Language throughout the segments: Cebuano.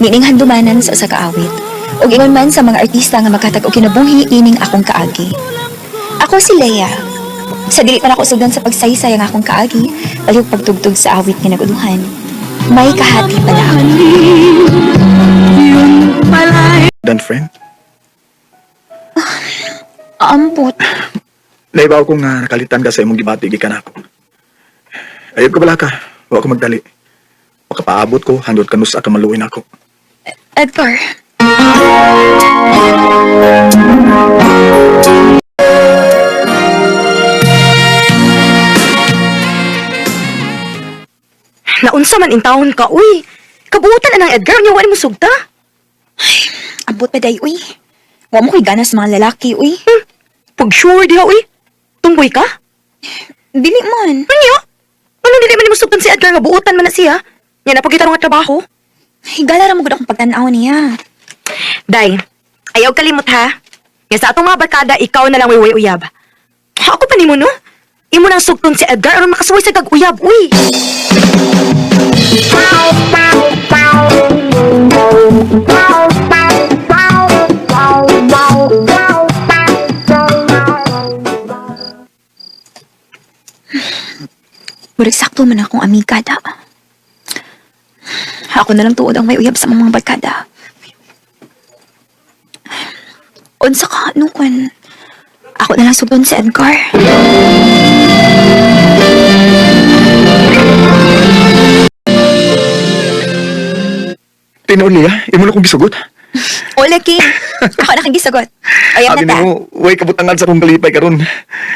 Nining handumanan sa usa ka awit. Ug ingon man sa mga artista nga maghatag og kinabuhi ining akong kaagi. Ako si Leia. Sa dili pa nako sugdan sa pagsaysay ang akong kaagi, palihog pagtugtog sa awit nga naguluhan. May kahati pala ako. Dan friend, Aambot. naibaw ko nga nakalitan ka sa imong gibati gikan ako. Ayod ko bala ka, wa ko magdali. Makapaabot ko hangtod kanusa ka maluoy nako. Edgar. Naunsa man in taon ka, uy. Kabuutan na ng Edgar, unya wa mo sugta. Ambot pa day, uy. Wa mo ko'y gana sa mga lalaki, uy. Pag sure diha, uy. Tumboy ka? Dili man. Unya? Ano dili man nimo sugtan si Edgar nga buutan man na siya? Nya na pagkita nga trabaho. Higala ra mo gud akong pagtan-aw niya. Day, ayaw kalimot ha. Nga sa atong mga barkada, ikaw na lang way uyab. Ako pa nimo no? Imo nang sugton si Edgar aron makasuway sa kag-uyab, uy. Murag sakto man akong amiga da. Ako na lang tuod ang may uyab sa mga barkada. Unsa ka, no kun. Ako na lang sugdon si Edgar. Tinuod niya, imo na kong gisugot. Ola, King. Ako na kang gisagot. Uyab Abi na ta. nimo, way kabutangan sa akong kalipay karon.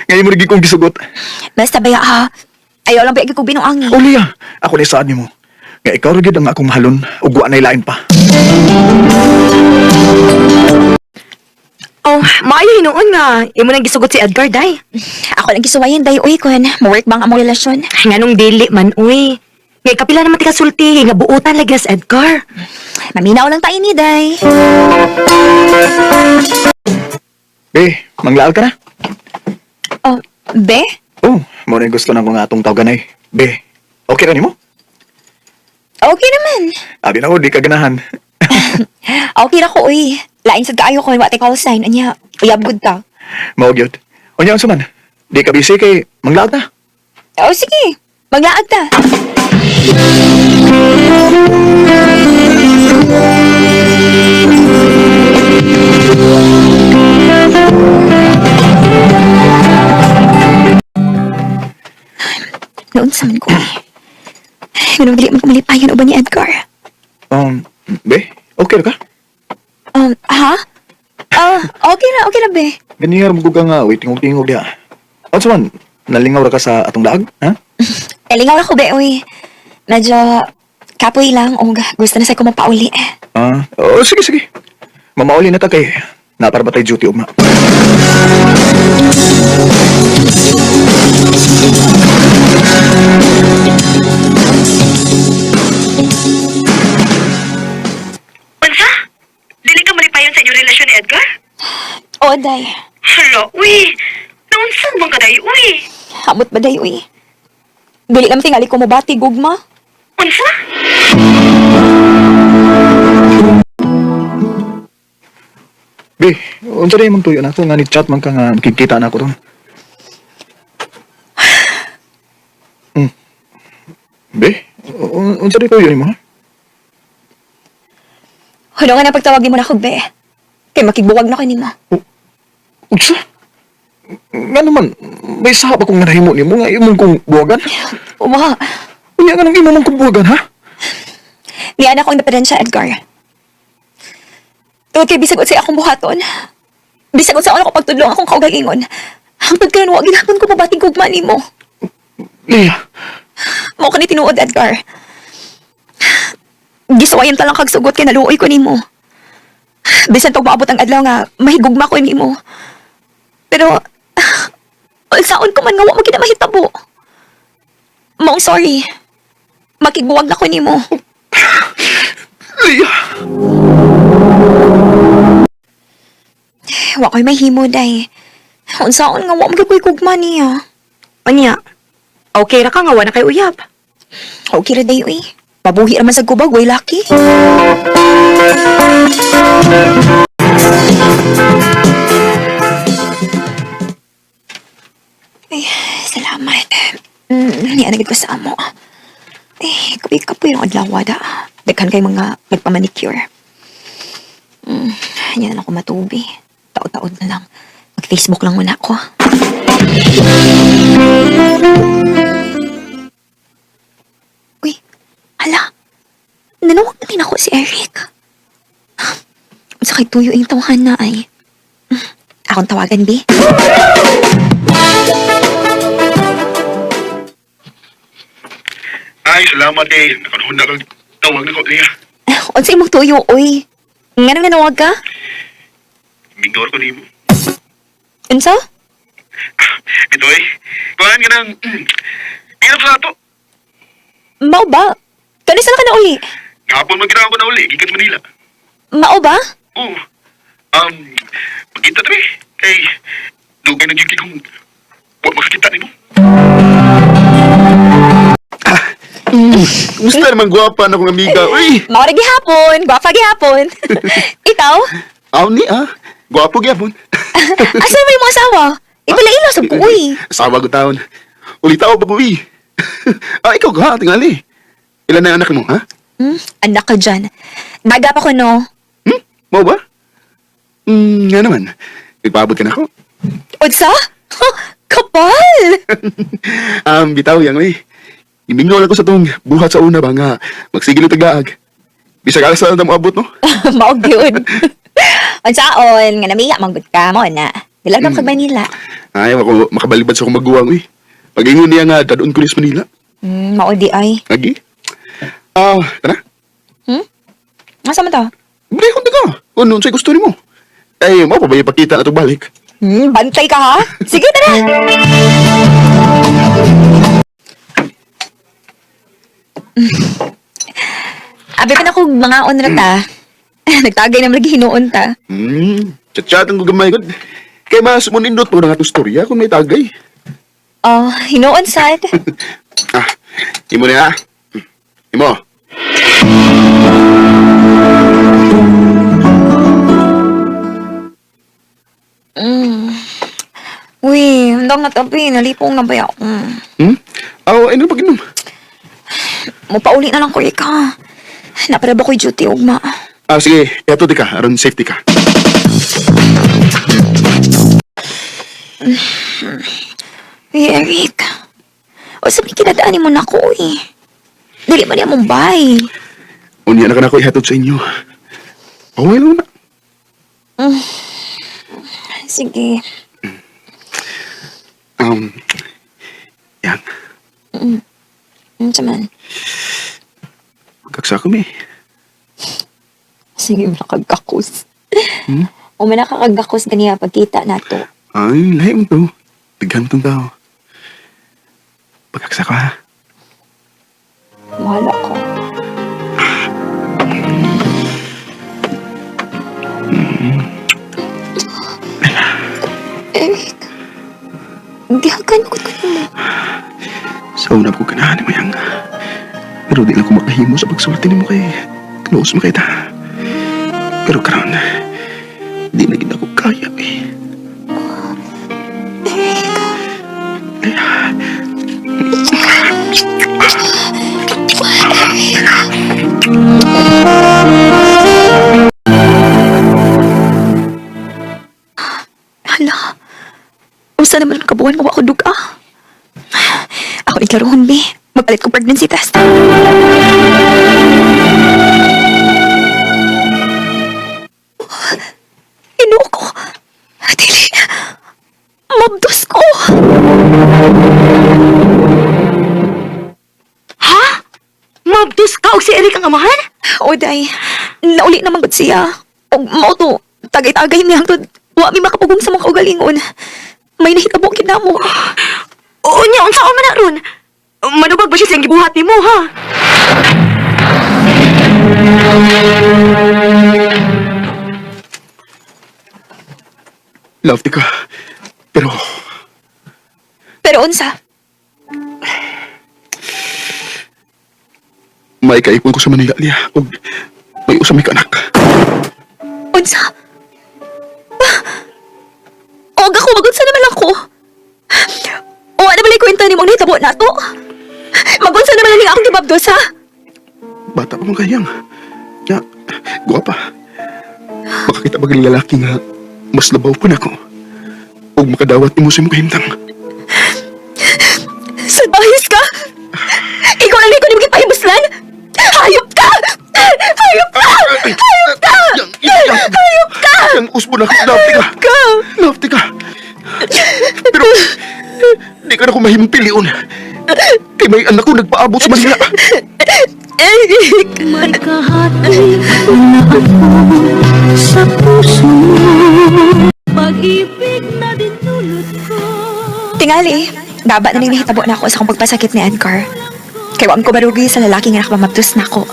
Nga imo rin kong gisugot. Basta baya ha. Ayaw lang baya ko binuangi. O Lia, ako ni saad nimo. Nga ikaw ra gyud ang akong mahalon ug wa nay lain pa. Oh, maayo hinuon nga. Imo nang gisugot si Edgar, day. Ako lang gisuwayan day uy kun. Mo-work bang among relasyon? Nganong dili man, uy. Nga kapila naman ti kasulti, nga buutan lagi na si Edgar. Maminaw lang tayo ni day. Be, manglaal ka na. Oh, be? Oh, mo na gusto na ko nga atong tawganay. Be, okay ra nimo? Okay naman. Abi na ko di ka ganahan. Okay ra ko uy. Lain sad kaayo ko wa tay call sign anya. Uyab gud ta. Mao gyud. Unya unsa man? Di ka busy kay manglaag na. Oh, sige. Maglaag ta. Noon sa man ko eh. Ganun dili man ko malipayan uban ni Edgar. Be, okay ra ka? Ha? Ah, okay ra be. Ganihar mo ka nga, wait, tingog-tingog diha. Unsa man, nalingaw ra ka sa atong laag, ha? Elingaw ra ko be, uy. Medyo kapoy lang og gusto na sa ko mapauli. Ah, oh, sige, sige. Mamauli na ta kay napara ba tayo duty ugma? Unsa? Dili ka malipayon sa inyong relasyon ni Edgar? Oo, day. Hala, uy. Naunsa man ka day, uy. Hamot ba day, uy? Dili naman tingali ko mobati, gugma. Unsa? Be, unsa rin imong tuyo na ako nga ni chat man ka nga kikita na ako ron. Be, unsa rin tuyo nimo ha? Hulo nga na pagtawag mo na ako, be. Kay makigbuwag na ko nimo. Unsa? Nga naman, may sahab akong nanahimo nimo nga imong kong buwagan. Uma, Unya nga nang imo mong kong buwagan ha? niya na akong naperensya, Edgar. Tungod kay bisag unsay akong buhaton. Bisag unsa ako pagtudlong akong kaugalingon. Hangtod karon wa gihapon ko mabating gugma nimo. Leia, Mao ka ni tinuod, Edgar. Gisuwayan ta lang kag sugot kay naluoy ko nimo. Bisan pag maabot ang adlaw nga mahigugma ko nimo. Pero unsaon ko man nga wa mo gid na mahitabo. Maong sorry. Makigbuwag na ko nimo. Leia. Wa ko'y mahimo day. Unsaon nga wa mo gyud ko'y gugma niya. Unya, okay ra ka nga, wa na kay uyab. Okay ra day uy. Pabuhi raman sa kubag, way laki. Ay, salamat. Nianagid ko sa amo. Eh, kapoy-kapoy yung adlaw da. Daghan kay mga nagpamanicure. Yan na ako matubi. Taod-taod na lang. Mag-Facebook lang muna ako. Uy, ala. Nanawag na din ako si Eric. Sa kay tuyo yung tawahan na ay. Akong tawagan, B. Ay, salamat eh. Nakanahon na kang tawag na ko niya. Unsa imong tuyo, uy. Nganong nanawag ka? Minor ko nimo. Unsa? Ito eh. Kuhaan ka ng... Hirap sa ato. Mao ba? Kani saan ka na uli? Kahapon man ginawa ko na uli. Gikan sa Manila. Mao ba? Oo. Magkita tabi. Kay, dugay na gyud kay kung wa makakita nimo. Kumusta naman gwapa na kong amiga? Uy, Mao ra gihapon, gwapa gihapon. Ikaw? aw ni ah. Gwapo gyapon. Asa mo yung asawa? Ipalailo sa ko, uy. Asawa ko taon. Ulita ako pag uwi. Ikaw ka, tingali. Ilan na yung anak mo, ha? Anak ka dyan. Naga pa ko, no? Hmm? Mau ba? Nga naman. Nagpaabot ka na ako. Unsa? Huh, kapal! Bitaw yang, uy. Imingol ako sa tong buhat sa una ba nga magsigil og taglaag. Bisag alas na lang moabot, no? Maog yun. Unsaon, nga namiya, manggod ka mo na. Nilagam kag Manila. Ay, ako makabalibad sa akong maguwang, uy. Pag-ingon niya nga, dadun ko ni sa Manila. Mao di ay. Agi? Tara. Asa man to? Brehon ta ka. Kung unsay gusto nimo. Ay, mao pa ba ipakita na itong balik? Bantay ka ha? Sige, tara! Abi pa na kung mga on ra ta. Nagtagay naman lagi hinuon ta. Chat-chat ang gamay ko. Kay mas munindot mo na nga itong storya kung may tagay. Oh, hinuon sad. Imo na ha. Imo. Uy, undang na tabi. Nalipong na ba ako? Hmm? Aw, ano pag inom? Mupauli na lang ko ika. Napara ba ko'y duty ugma? Sige, eto di ka, aron safety ka. Uy, Eric. O sabi kinadaanin mo na ko eh. Dili man niya mong bay. Unya na ka na ako ihatod sa inyo. Okay lang na. Sige. Yan. Ano man? Pagkaksa ko, mi. Sige, makagkakus. Hmm? O man nakakagkakos ganiya pagkita na to. Ay, lahi mo to. Daghan mo tong tao. Pagkaksa ko, ha? Mahal ako. Eric, gihagan ko ko nimo. Sa una ko ganahan mo yang. Pero di lang ko makahimo sa pagsulti nimo kay close mo kita. Pero karon, di na gid ako kaya eh. Hala, usa naman ang kabuhan mo ako duga. Ako iklarohon, be. Magpalit ko pregnancy test. Inoo ko. Dili. Mabdos ko. Ha? Mabdus ka og si Eric ang amahan? O, day. Nauli naman gud siya. Og mao to, tagay-tagay mi hangtod wa mi makapugong sa mga kaugalingon. May nahitabo gid namo. Oo niya, unsa man na ron? Manubag ba siya siyang gibuhat nimo, ha? Love di ka. Pero Pero unsa? May kaipon ko sa Manila niya ug may usa may kaanak. Unsa? Ah! Og ako, magunsa naman lang ko. O ano ba kwento ni mong nahitabo na to? Magunsa naman lang akong gibabdos, ha? Bata pa man kayang. Ya, guwapa. Makakita ba galing lalaki nga mas labaw pa nako. Ug makadawat nimo sa imong kahimtang. Salbahis ka! Ikaw lang ko ni mong gipahibuslan! Hayop ka! Hayop ka! Hayop ka! Hayop ka! Yang usbo na ko, nafti ka. Ka! Nafti ka. Pero di ka na ko mahimong pilion. Kay may anak ko nagpaabot sa Manila. Eric! May kahati na ako sa puso mo. Pag-ibig na dinulot ko. Tingali, gaba na ning nahitabo na ako sa akong pagpasakit ni Edgar. Kay wa man ko barugi sa lalaki nga nakapamabdos na ako.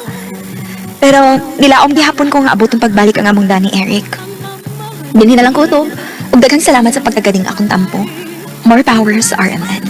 Pero nilaom gihapon ko nga abotong pagbalik ang among dani Eric. Dinhi na lang ko to. Ug daghang salamat sa pagkagaling akong tampo. More powers RMN.